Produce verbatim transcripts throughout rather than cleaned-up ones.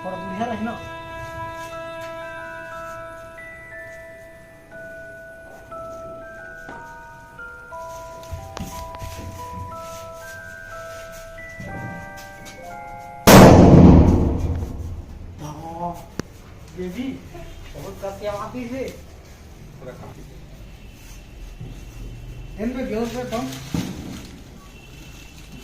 थोड़ा दूरिया रही ना। हाँ, बेबी, बहुत कस के आवाज दी है। एन पे बेहोश है बम।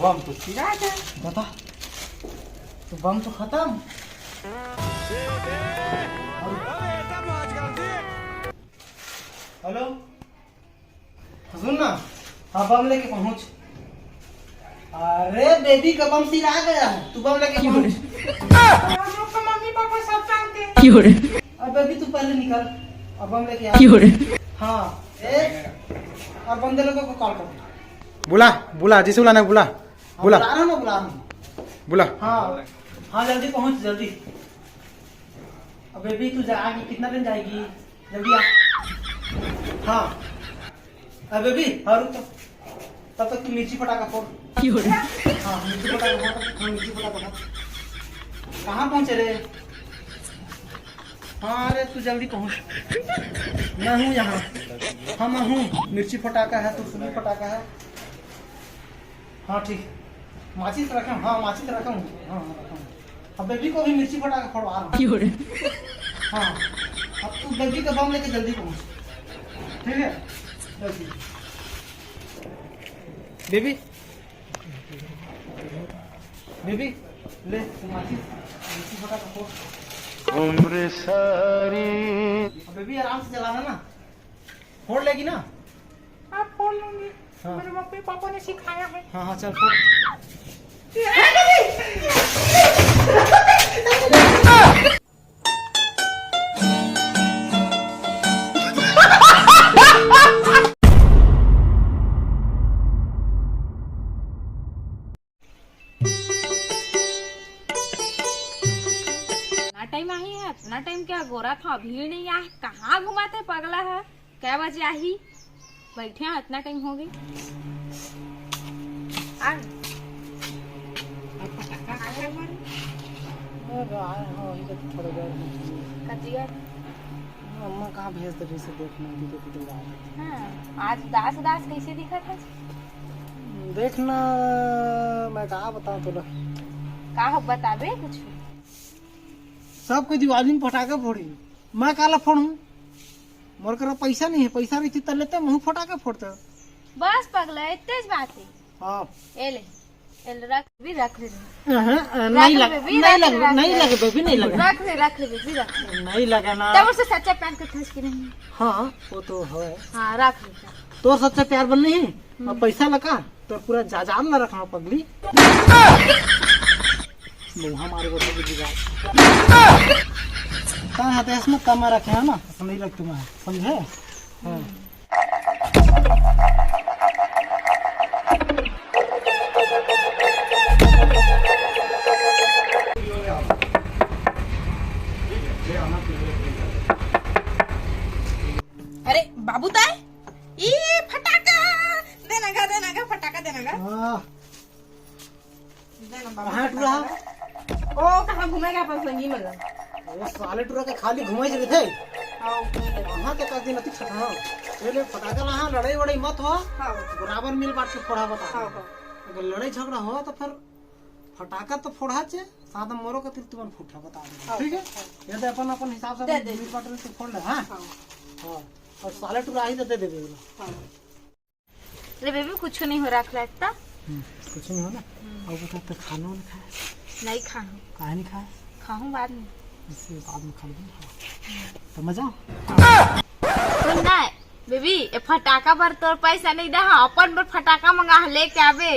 बम तो सिरा गया। बता, तो बम तो खत्म। हेलो, सुन ना, हाँ, बम लेके पहुँच। अरे, बेबी का बम सिरा गया है, तू बम लेके पहुँच। हम लोग का मम्मी पापा सब जानते हैं। अब बेबी, तू पहले निकल, अब बम लेके आ। हाँ, ए, और बंदे लोगों को कॉल कर। बुला, बुला, जिसे बुलाना है, बुला। हाँ, बुला। बुला रहा हूँ, बुला रहा हूँ। बुला। हाँ, हाँ, जल्दी पहुँच, जल्दी। अब बेबी, तू जाएगी, कितना दिन जाएगी? जल्दी आ। हाँ। अब बेबी, हाँ, रुक तो। तब तक तू मिर्ची फटाका फोड़। हाँ, मिर्ची फटाका फोड़। हाँ, मिर्ची फटाका फोड़। कहाँ पहुँचे रे? हाँ, अरे, तू जल्दी पहुँच। मैं हूँ यहाँ। हाँ, मैं हूँ। मिर्ची फटाका है, तू फुली फटाका है। हाँ, ठीक। माचिस रखे हूँ, हाँ, माचिस रखे हूँ। हाँ, हाँ, रखे हूँ। अब बेबी को भी मिर्ची फटाका फोड़वा रहा हूँ। हाँ, अब तू बेबी का बम लेके जल्दी पहुँच। ठीक है? जल्दी। बेबी, बेबी, ले, तू माचिस, मिर्ची फटाका फोड़। उम्र सारी। अब बेबी, आराम से जलाना ना। फोड़ लेगी ना? हाँ, फोड़ लूंगी। हाँ। मेरे मम्मी पापा ने सिखाया है। हाँ, हाँ, चल, फोड़। इतना टाइम आही है, इतना टाइम क्या गोरा था, अभी नहीं आया, कहाँ घुमाते पगला है? कै बजे आही? बैठे हैं, इतना टाइम हो गई। आ। अरे, आए हैं, वही तो थोड़ा देर में। कतिया? अम्मा कहाँ भेज दे रही से देखना, दीदी को तो यार। हाँ, आज उदास उदास कैसे दिखा था? देखना, मैं कहाँ बताऊँ तुला। का हो, बताबे कुछ? सब कोई दिवाली में पटाखा फोड़ी, मैं काला फोड़ूं? मोर करा पैसा नहीं है, पैसा रही त लेते महू फटाका फोड़ता। बस पगला, इतने बात है। हाँ। ए ले, ए ले, रख भी रख ले। हाँ, हाँ, रख नहीं ले लग, बेबी, नहीं रख ले, लग, रख नहीं ले। लगे बेबी, नहीं लगे। रख ले, रख ले बेबी, रख ले। नहीं लगे ना। तब उससे सच्चा प्यार करता है कि नहीं? हाँ, वो तो है। हाँ, रख ले। तोर सच्चा प्यार बन नहीं, हम्म। अब पैसा लगा, तो पूरा जाजाम ना रखना पगली। लोहा मारे को तो बिगाड़। ता हाथे इसमें कम रखे है ना, असं नहीं रख तुम्हारा, समझे? हाँ। अरे बाबू ताई, ई फटाका देना गा, देना गा, फटाका देना गा। हाँ। देना बाबू, कहाँ टूरा? फटाका। ओ, कहाँ घूमेगा अपन संगी मन ला? वो साले टूरा के खाली घुमाई रहिथे। हाँ, घूम ले। कहाँ के का दिन अति छठा? ये ले फटाका ला, हाँ, लड़ाई वड़ाई मत हो। हाँ। बराबर मिल बांट के फोड़ा बता। हाँ, हाँ। अगर लड़ाई झगड़ा हो तो फिर फटाका तो फोड़ा चे, साथ में मोरो का तिर तुमन फूटा बता दे। हाँ, ठीक है? हाँ। ये तो अपन, अपन हिसाब से दे अपन दे। मिल बांट के फोड़ ले, हाँ? हाँ। हाँ। और साले टूरा ही तो दे दे बेबी। हाँ। ले बेबी, कुछ नहीं हो, रख ले इतना। हम्म, कुछ नहीं हो ना। हम्म। और बता, तो खाना वाना खाया? नहीं खाऊं। काहे नहीं खाया? खाऊं बाद में। इससे बाद में खा लेंगे। तो मजा? सुन ना, बेबी, ये फटाका बर तोर पैसा नहीं दे, हाँ, अपन बर फटाका मंगा, लेके आबे।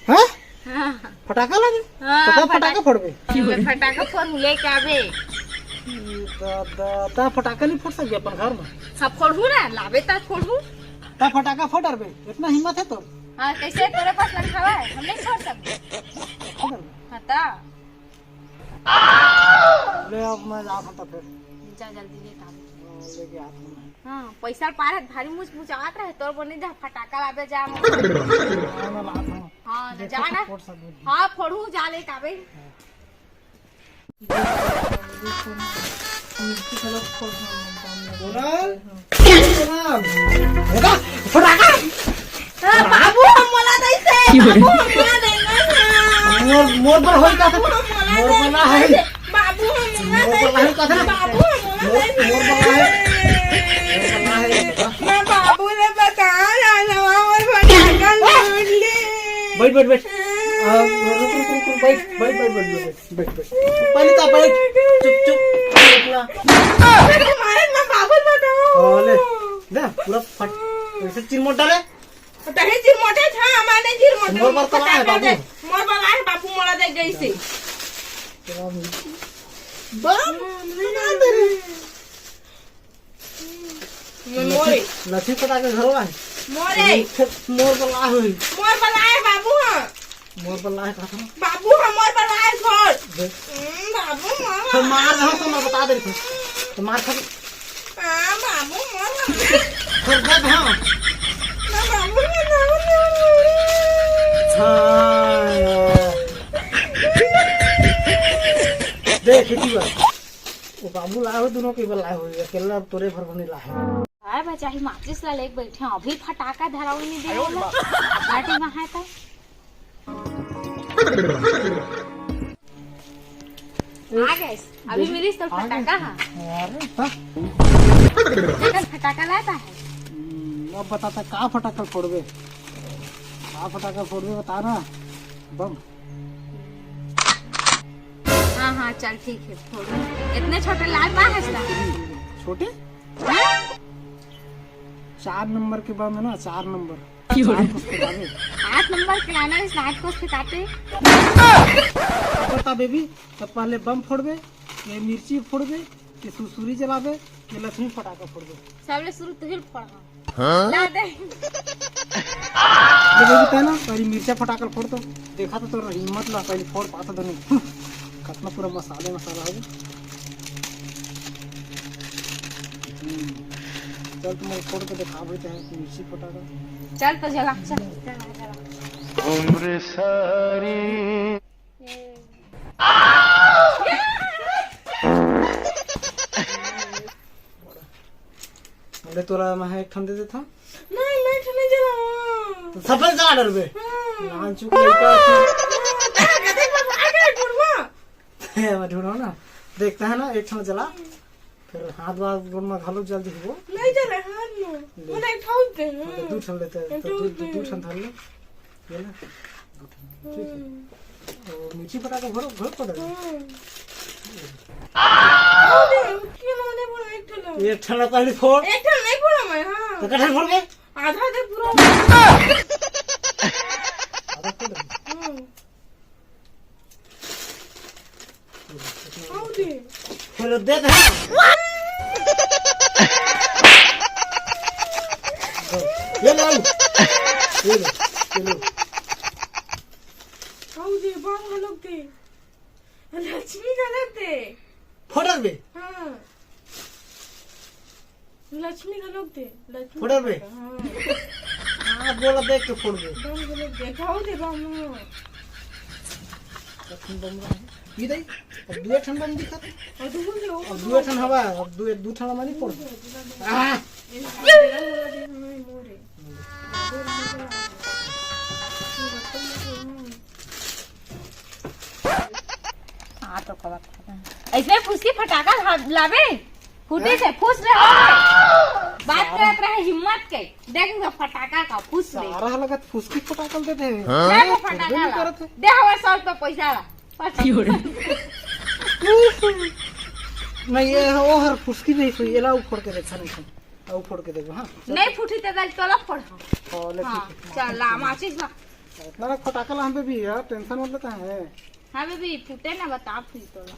हैं? हाँ। फटाका लागे? हाँ, तो का फटाका फटाका फोड़बे? मैं फटाका फोड़हूँ, लेके आबे। ई दादा, ता फटाका नहीं फोड़ सकबे अपन घर में? सब फोड़हूँ ना, लाबे ता फोड़हूँ। ता फटाका फोड़ डरबे? इतना हिम्मत है तो? हाँ, कैसे तोरे पास लंठा है? हम नहीं छोड़ सकते। फोड़ डरबे? हाँ, ता। ले, अब मैं जात हूँ तो फिर। जा, जल्दी लेके आ। हाँ, लेके आत हूँ मैं। हाँ, पैसा पार है, भारी मुच मुचात रहे, तोर बने जा, फटाका लाबे जा। हाँ, मैं लात हूँ। हाँ, तो देखो जा तो ना। फोड़ सकबे। हाँ, फोड़ू, जा लेके आबे। हाँ। सोनल, सोनल, फटाका। बाबू, हम मोला दइसे। बाबू, हम मोला दइसे। मोर, मोर बर होई का? बाबू, हम मोला मोर बर दइसे। बाबू, हम मोला दइसे। बाबू, हम मोला दइसे। मोर, मोर बर होई। मोर बर होई। मैं बाबू ले बता रहा हूँ, मोर फटाका लूट ले। बैठ, बैठ, बैठ। आ, रुक, रुक, रुक, रुक, बैठ, बैठ, बैठ। बैठ, बैठ। पहले तो बैठ। चुप, चुप। अपना। मारे ना बाबू बताओ। हाँ, ले। ले, पूरा फट। ऐसे चिरमोट डाले। तही चिरमोटे था, हमारे चिरमोटे। मोर बर तो आए, बाबू। मोर बर आए, बाबू मोला दे गई से। बाप, बना दे रे। मोरे। लठी पटा के घरो आए। मोरे। मोर बला होई। मोर बला है बाबू, हाँ। मोर बला है कहा था? बाबू, हाँ, मोर बला है छोड़। दे। हम्म, बाबू, मोर तो बला मार है। दो तो मैं बता दे रही। तो मार खा। हाँ, बाबू, मोर बला है। फिर दे, हाँ। ना, बाबू, ना, ना, ना, ना। हाँ। देख, इतनी बार। वो बाबू लाए हो, दोनों के बल लाए हो, अकेला तोरे भर भर नहीं लाए। आए बचाही माचिस ला लेके बैठे हैं, अभी फटाका धराऊ नहीं दे वाला। घाटी में है तो। आ गए, अभी मिली तो आ गए। फटाका है। अरे, हाँ। लेकिन फटाका लाता है। हम्म, अब बताता का फटाका फोड़बे? का फटाका फोड़बे बता ना। बम। हाँ, हाँ, चल ठीक है, फोड़। इतने छोटे लाल बा है इसका? छोटे? चार नंबर के बम है ना, चार नंबर। क्यों रे? चार कुछ तो बम है। आठ नंबर के लाना है, इसने आठ कुछ फेंकाते। बता बेबी, तो पहले बम फोड़बे, ये मिर्ची फोड़बे, ये सुरसुरी जलाबे, ये लक्ष्मी फटाका फोड़बे। सबले शुरू तू ही फोड़। हाँ? ला दे। ये बेबी, तैं ना पहली मिर्चा फटाका फोड़ तो, देखा तो तोर हिम्मत ला, पहली फोड़ पाता तो नहीं। कतना पूरा मसाले मसाला हो गया। हम्म। चल, तुम फोड़ के दिखा भाई, तैं मिर्ची फटाका। चल तो जला, चल, जला, जला। उम्र सारी। बोले, तोला मैं एक ठन दे देता हूँ। नहीं, मैं एक ठन नहीं जलाऊँ। तो सब जला डरबे। हाँ। नान चुक लड़का है। हाँ, देख, मैं आगे ढूंढूंगा। मैं ढूंढो ना, देखता है ना, एक ठन जला। फिर हाथ वाथ गोड़ में घालो जल्दी हो। नहीं जला, हाथ में। ले। बोला, एक ठन दे, हाँ। दू ठन लेते हैं, एक तो ठन दू, दे। दू ठन धर ले। ये ना, ठीक है। हम्म। और मिर्ची फटाका भरो, भरो पड़ा है। हम्म। आओ दे, उसके मैंने बोला एक ठो लो। एक ठो पहले फोड़। एक ठो नहीं फोड़ा मैं, हाँ। तो कटहल फोड़ के? आधा दे पूरा। आधा फोड़ दे। हम्म। आओ दे। हेलो, दे दे। ये लो, ये लो, ये लो। आओ दे, बम घलोक दे। लक्ष्मी घलोक दे। फोड़र बे। हाँ। लक्ष्मी घलोक दे, लक्ष्मी फोड़र बे। हाँ। हाँ, बोला देख के फोड़ दे। बम घलोक दे, खाओ दे बम। लक्ष्मी बम रहा है। ये दे, अब दुए ठन बम दिखत। और तू बोल दे, वो अब दुए ठन हवा, अब दुए, दू ठन हमारी फोड़। आ! ये मेरा वाला दे, हमारे मोरे। हाँ, तो कब ऐसने फुसकी फटाका ला-, लाबे? फूटी से फुस ले हो। बात करत रहे हिम्मत के। देख ना फटाका का फुस ले। सारा लगत फुसकी फटाका दे दे। हाँ? ले वो फटाका ला। दे हवा सौ रुपया पैसा ला। नहीं, ये वो हर फुसकी नहीं सुई, ये ला फोड़ के देखा नहीं। अउ फोड़ के देखबो, हाँ। नहीं फूटी ते दल तोला फोड़। हाँ, ले, हाँ, ठीक है। चल, ला, माचिस ला। इतना ना फटाका ला हम पे भी यार, टेंशन मत लेता है। हाँ बेबी, फूटे ना बता फिर तोला।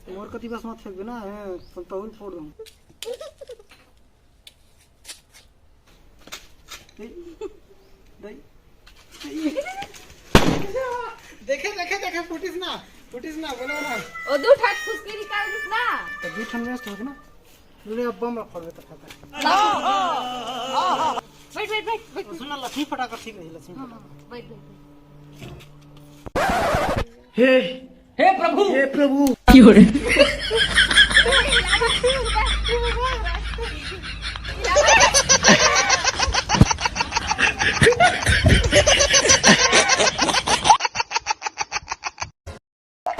मोर कति बस मत फेंकबे ना, हैं, संतहुल फोड़ दूँ। दे, दे। देखे, देखे, देखे, फुटिस ना, फुटिस ना, बोलो ना। ओ, दू ठाक फुसकी निकाल दिस ना। तो दू ठन वेस्ट हो गए ना। ले, अब बम रखो, तो खाता। बैठ, बैठ, बैठ, बैठ। सुन ना, लक्ष्मी फटाका ठीक रही, लक्ष्मी हाँ, फटाका। हाँ, बैठ, बैठ, बैठ। हे, हे प्रभु। हे प्रभु। की हो रे?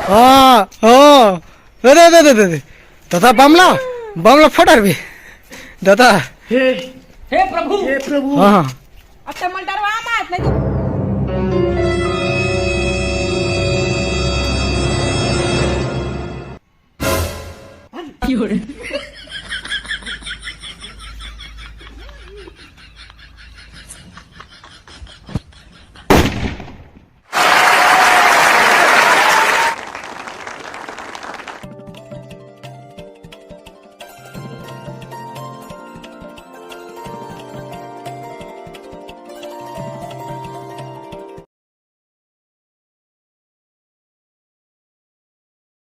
हाँ, हाँ। अरे, अरे, अरे, अरे। दादा, बमला, बमला फटर भी। दादा। हे, हे प्रभु। हे प्रभु। हाँ, हाँ। अब तो मल डरवा मत, नहीं तो